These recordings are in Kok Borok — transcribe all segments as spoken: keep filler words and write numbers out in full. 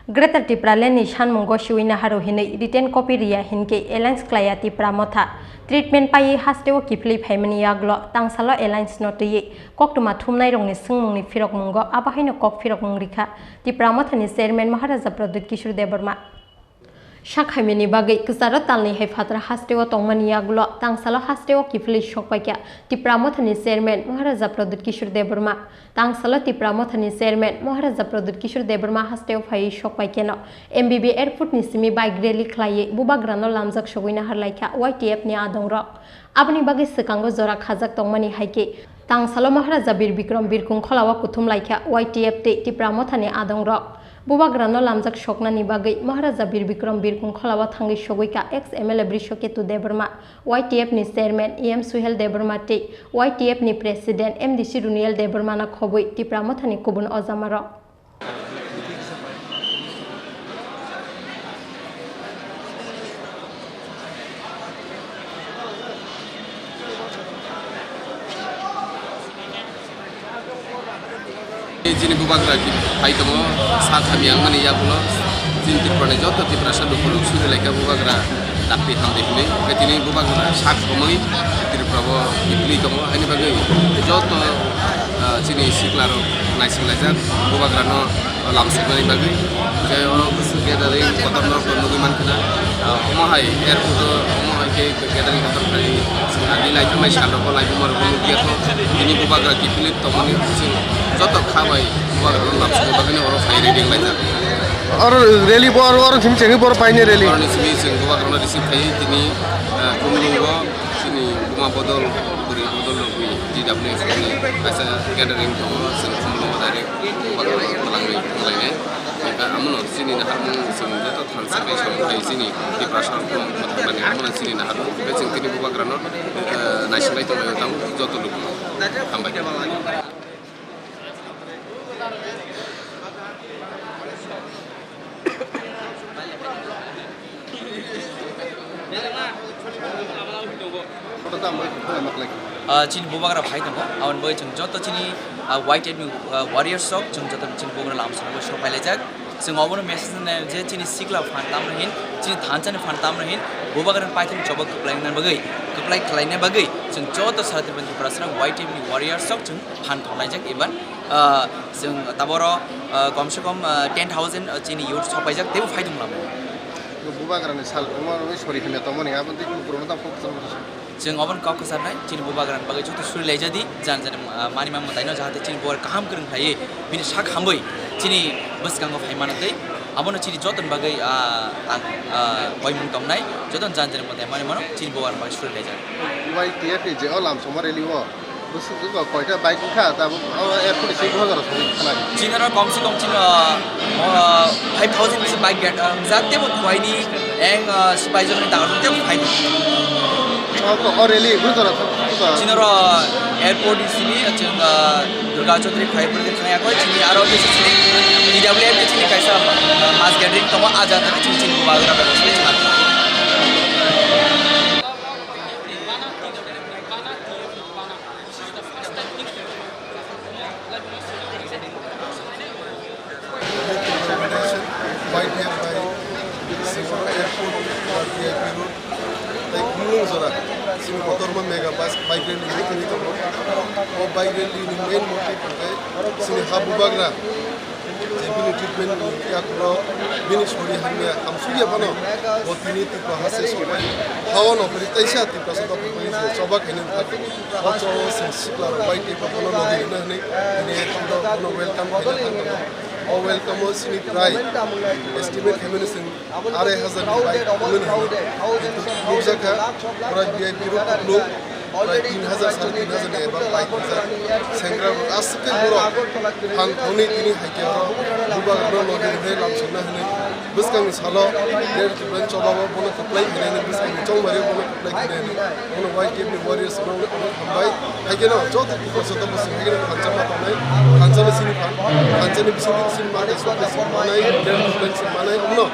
Greater Tipraland ni sanmungo siwi naharw hinwi written copy riya hinkhe alliance khlaiya Tipra Motha. Treatment paiwi hasteo kiphilwi phaimani yagulo tangsalo alliance no twiwi koktwma thumnairokni swngmungni phirokmungo abo haino kok phirokmung rikha Tipra Mothani chairman Maharaja Pradyut Kishore Debbarma. Sak hamyani bagwi kwcharo talni hai phatra hasteo tongmani yagulo tangsalo hasteo kiphilwi sokpaikha Tipra Mothani chairman Maharaja Pradyut Kishore Debbarma. Tangsalo Tipra Mothani chairman Maharaja Pradyut Kishore Debbarma hasteo phaiwi sokpaikheno M B B airport ni simi bike rally khlaiwi bubagrano lamjak sogwi naharlaikha Y T F ni adongrok. Aboni bagwi swkango jora khajak tongmani hai khe, tangsalo Maharaja Bir Bikram Birkung Kholao kuthum laikha Y T F tei Tipra Mothani adongrok. Bubagrano lamjak soknani bagwi Maharaja Bir Bikram Birkung Kholao thangwi sogwi ka ex M L A Brisho Ketu Debbarma, Y T F ni chairman E M Suhel Debbarma tei Y T F ni president M D C Runiel Debbarma no khobwi Tipra Mothani kubun ojamarok. Chini bubagra ki phai tongo, sa thami ang mani yagulo chini Tripura ni joto Tiprasa lukurok suri laikha bubagra dakti hamdi hwnwi. Hwnkhe tini bubagra sak romwi Tripura o kiphilwi tongo, haini bagwi joto, ah, chini siklarok naisinglaijak bubagrano lamsoknani bagwi. Tei oro bwswk gathering kotorma rok nugwi mankha na, ah, omo hai airport o omo hai khe gathering kotor khlai, chwng ani lai thangnai sal rogo laibuma rogo nukya kho, tini bubagra kiphilwi tongmani chwng joto kha bai bubagrano lamsokna bagwino oro phai ready wnglaijak. Oro rally bo oro, oro simi chengwi boro paine rally. Oroni simi chwng bubagrano receive khaiwi tini, ah, Khumulwngo chini buma bodol, bwrwi bodol rokni T W F ni kaisa gathering tongo, chwng Khumulwngo direct bubagrano twlangwi thanglainai. Hwnkhe amono chini naharmung chwng joto thansa bai samung khai chini Tiprasa rok thangmani amono chini naharmung. Hwnkhe chwng tini bubagrano, eh, naisinglai tonglaio tamo joto luku. Hambai. Ah, chini bubagra phai tongo, aboni bagwi chwng joto chini, ah, Y T F ni, ah, warriors rok chwng joto chini bubagra lamsongo sok phailaijak. Chwng obono message nai je chini sikla phan tamno hin, chini thansa ni phan tamno hin, bubagra paithak choba kwplai nang bagwi, kwplai khlaina bagwi chwng joto sara Tripura Tiprasa rok Y T F ni warriors rok chwng phan thorlaijak eban, ah, chwng taboro, ah, kom se kom, ah, ten thousand, ah, chini youth sok paijak teibo phai tong lamo. Bubagrani sal kwma rwui sori hamya tongmani aboni tei lukurokno tamo kok kwchangma rwdi. Chwng obono kok kwcharnai, chini bubagrani bagwi joto suri laijadi, jan jani, ah, manima mwtaino jahate chini bubagra kaham kwrwng khlaiwi bini sak hamwi chini bwskango phai mano tei abono chini jotoni bagwi, ah, ang, ah, koimung tongnai, jotono jan jani mwtai manwi mano chini bubagrani bagwi suri laijak. Y T F ni je o lamsongma rally o bwswk koita bike wngkha, tabuk o airport ni simi bubagra songwi thanai. Chini oro kom se kom chini, ah, ah, five thousand bisi bike get, ah, wngjak, teibo khuaini eng, ah, sipai jokni dagar teibo phaidi. O, o rally bwswk jora thang-, thang-, Chini oro airport ni simi, ah, chwng, ah, Durga Chaudhary khuai puri thanai akoi chini aro kisa chini T W F ni chini kaisa, ah, mass gathering tongo, ah jaga chini chini bubagra bai chwng. Youth Organization, Y T F bai Singapore Airport, V I P Road, tei Khumulwng jora, chini kotorma mega bus bike rally ni tini tongo. O bike rally ni main motive hwnkhe chini ha bubagra je bini treatment ni yakulo bini sori hamya hamsukya phano bo tini Tripura haste sokbai. Hao no kwrwi teisa Tiprasa dophani je choba khainani thani. O chao chwng sikla rok bai tei bono logi rwna hwnwi tini bono welcome khaina thangkha. O welcome o chini prai estimate khaimani chwng arai hajar ni bai wngnani hwnwi. Kintu nukjakha pura V I P rok kuplung prai tin hajar, sare tin hajar ni eba bai hajar. Sengra rok aswk khe borok phan thangwi tini hai khe oro bubagrano logi rwnai lamsokna hwnwi. Bwskangni salo Greater Tipraland chobao bono kwplai khainani, bwskangni chongmari bono kwplai khainani, bono Y T F ni warriors rokno onek hambai. Hai kheno joto Tiprasa joto bwswk hai kheno thansa ma tongnai, thansa no sini phan, thansa ni bising sini manai, sokle sini manai, Greater Tipraland sini manai, omono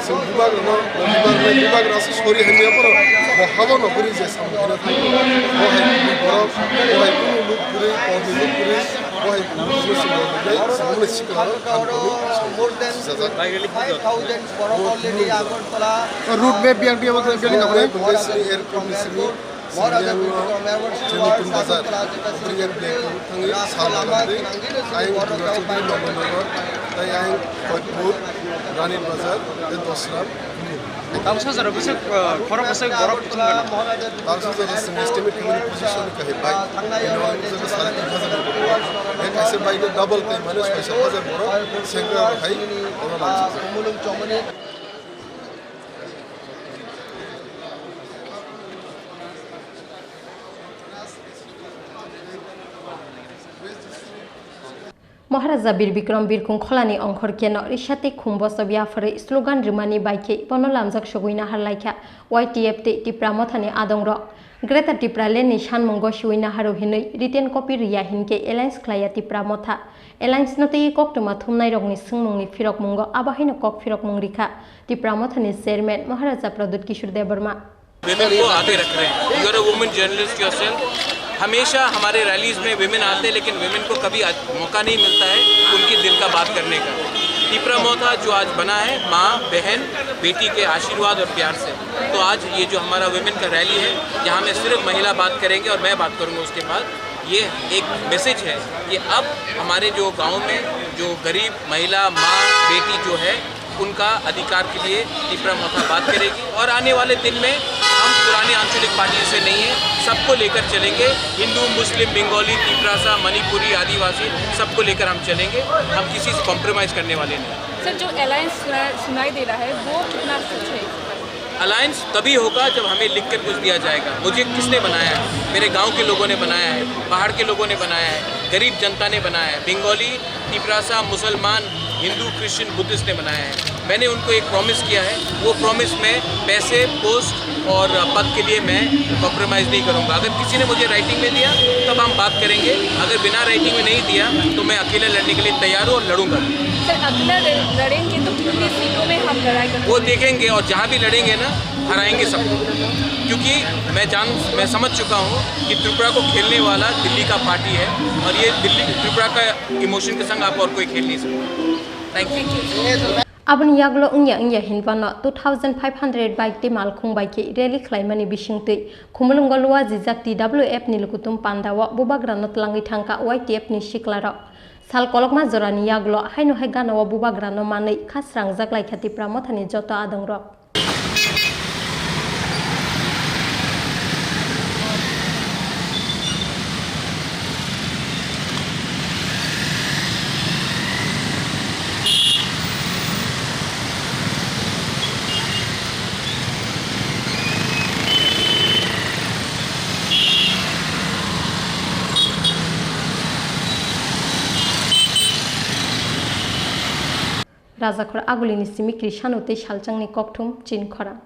chwng bubagrano, bubagrano, bubagra se sori hamya borok, bo habo no kwrwi je samung khaina thangwi, bo hai borok, bo hai kunu luk kwrwi, bo hai luk kwrwi. Road map yang dia bukan jadi nak. Road map yang dia bukan jadi nak. Sini air conditioning, sini yang, uh, Chemikum Bazar, Priyan Black, tangi salam lagi, aing Durga Chowdhury, Noman Nagar, tai aing Koitpur, Rani Bazar, dan Dosram. Tangso jora bwswk, uh, khorok bwswk borok kuchung gana. Tangso jora sini estimate kami position kahe bai. Ini orang itu sare tin hajar ni borok. Yang kaise bai itu double kai mana soi sat hajar borok. Sengkrak hai, orang langsung. Maharaja Bir Bikram Birkhung Kholani ongkhor keno risa tei khum bosop yapharwi slogan rwmani bai khe bono lamjak sogwi nahar laikha Y T F tei Tipra Mothani adongrok. Greater Tipraland ni sanmungo siwi naharu hinwi written copy rwya hinkhe alliance khlaiya Tipra Motha. Alliance no twiwi koktwma thumnairokni swngmungni phirokmungo abo haino kok phirokmung rikha Tipra Mothani chairman Maharaja Pradyut Kishore Debbarma. Women को आगे रख रहे हैं। You are a woman journalist yourself. हमेशा हमारे रैलीज में विमेन आते हैं, लेकिन विमेन को कभी आज मौका नहीं मिलता है उनके दिल का बात करने का। तिपरा मोथा जो आज बना है, माँ, बहन, बेटी के आशीर्वाद और प्यार से। तो आज ये जो हमारा विमेन का रैली है, यहाँ में सिर्फ महिला बात करेंगे और मैं बात करूँगा उसके बाद। ये एक मैसेज है कि अब हमारे जो गाँव में जो गरीब महिला, माँ, बेटी जो है, उनका अधिकार के लिए तिपरा मोथा बात करेगी और आने वाले दिन में हम पुरानी आंचलिक पार्टी से नहीं है, सबको लेकर चलेंगे। हिंदू, मुस्लिम, बंगाली, तिपरासा, मणिपुरी, आदिवासी, सबको लेकर हम चलेंगे। हम किसी से कॉम्प्रोमाइज करने वाले नहीं। सर, जो अलायंस सुना-, सुनाई दे रहा है, वो कितना सच है? अलायंस तभी होगा जब हमें लिख कर कुछ दिया जाएगा। मुझे किसने बनाया है? मेरे गांव के लोगों ने बनाया है, पहाड़ के लोगों ने बनाया है, गरीब जनता ने बनाया है। बंगाली, तिपरासा, मुसलमान, हिंदू, क्रिश्चियन, बुद्धिस्ट ने बनाया है। मैंने उनको एक प्रॉमिस किया है, वो प्रॉमिस मैं पैसे, पोस्ट और पद के लिए मैं कॉम्प्रोमाइज नहीं करूंगा। अगर किसी ने मुझे राइटिंग में दिया, तब हम बात करेंगे। अगर बिना राइटिंग में नहीं दिया, तो मैं अकेले लड़ने के लिए तैयार हूँ और लड़ूंगा भी। सर, अकेला लड़-, लड़ेंगे तो कितनी सीटों में हम लड़ाई करेंगे? वो देखेंगे, और जहाँ भी लड़ेंगे ना, हराएंगे सबको। क्योंकि मैं जान, मैं समझ चुका हूँ कि त्रिपुरा को खेलने वाला दिल्ली का पार्टी है और ये दिल्ली, त्रिपुरा का इमोशन के संग आप और कोई खेल नहीं सकता। Thank you. Aboni yagulo wngya wngya hinphano two thousand five hundred bike tei malkhung bai khe rally khlaimani bisingtwi Khumulwngo Luajijak T W F ni lukutum pandao bubagrano twlangwi thangkha Y T F ni siklarok. Sal kolokma jorani yagulo haino hai ganao bubagrano manwi kha srangjak laikha Tipra Mothani joto adongrok. Rajakhor Agulini simi Krisano tei Salchangni kokthum Chinkhorang.